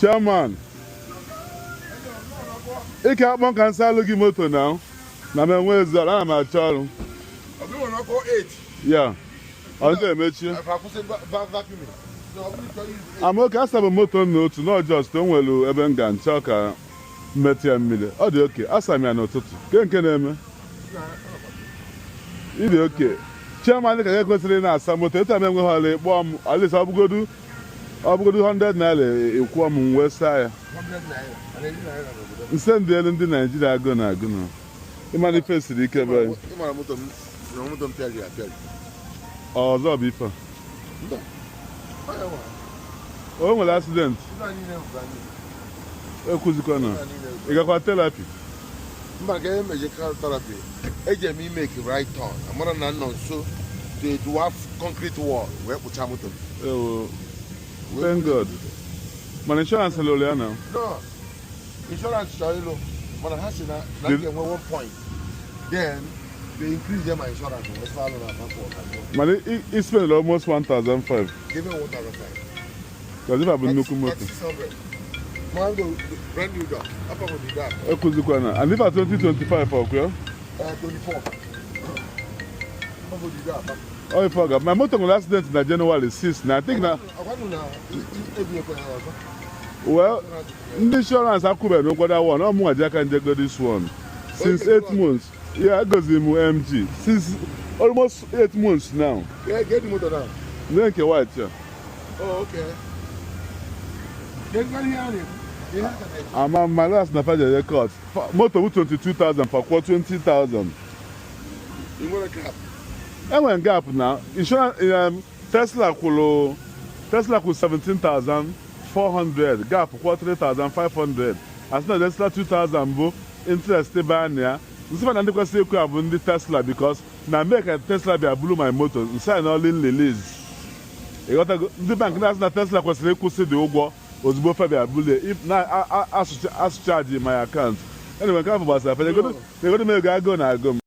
Chairman, ike akpọ ka nsa alụ gị moto na na m enwe ezi ọrụ, ana m achọ ọrụ. Ọ bụrụ na ọkụ 8 Ya ọ ga-emechi. Akwụsị vacuuming. So ọ bụrụ chọrọ izu Amaoke asabụ moto m n'otu na just o nwere ebe m ga nchọ ka mmetụ ya mmiri. Ọ dị oke asa m ya n'ụtụtụ ke nke na-eme ịdị oke. Chairman, ka ya kwesịrị ị na-asa moto etu a m enweghị ọla ịkpọọ m alisa ọ bụgodu 100 naira ịkwụọ m wee saa ya. 100 naira, a na-eri naira n'obodo. Nse ndị elu ndị Naijiria agụ na agụ na ịmana ife siri ike be anyị. Ị mara moto m na moto m pịarị apịarị. Ọzọ bụ ife a. Mba. Ọ ya nwa. O nwere accident. Ife a niile bụ brand new. Ekwuzikwa na Ife a niile bụ ị gakwa therapy? Mba, nke emeje therapy. Eji m imeke right turn. Amara na nọ nso to a dwarf concrete wall wee kpụcha moto m. Ewo. Wee Thank God. Mana insurance lụrụ ya na? No. Insurance chọrọ ịlụ mana ha si na m ga-enwe one point. Then they increase my insurance wee sị alụ na passport and Mana i spend almost 1005. Give me 1,500. Because ife a bụ nnukwu moto. 600. Man, the brand new dog. Up on the dog. Ekwuzikwa na and ife a 2025 ọkwa ya? 24. Up on the dog. Ọ ife ọ ga my moto nwere accident na January 6 na I think na. Akwanu na ebi ekwe ya ọzọ. Well, ndị insurance akwụbeghị n'ụgwọ that one. Ọ mụnwa ji aka njego this one since 8 months. Yeah, agoziri m MG since almost 8 months now. Get the motor now. Ndị nke white ya. Oh, okay. Get one here. Ihe aka na-eji. Ama my last na fajeje court. Moto bụ 22,000, fa kwụọ 20,000. Ị nwere gap. Enwere gap na insurance. Tesla kwụrụ 17,400, gap kwụọ 3,500. Asị na Tesla 2,000 bụ interest ebe a na ya nsị na ndị kwesịrị ikwu ya bụ ndị Tesla, because na mee ka Tesla bịa buru my moto nsị na lien release. Ịghọtago? Ndị bank na-asị na Tesla kwesịrị ịkwụsị dị ụgwọ ozugbo fa bịa bulie if na asụchaji my account. Anyway, nke ahụ gbasara fa. Egodo m ego, agụụ na agụ m.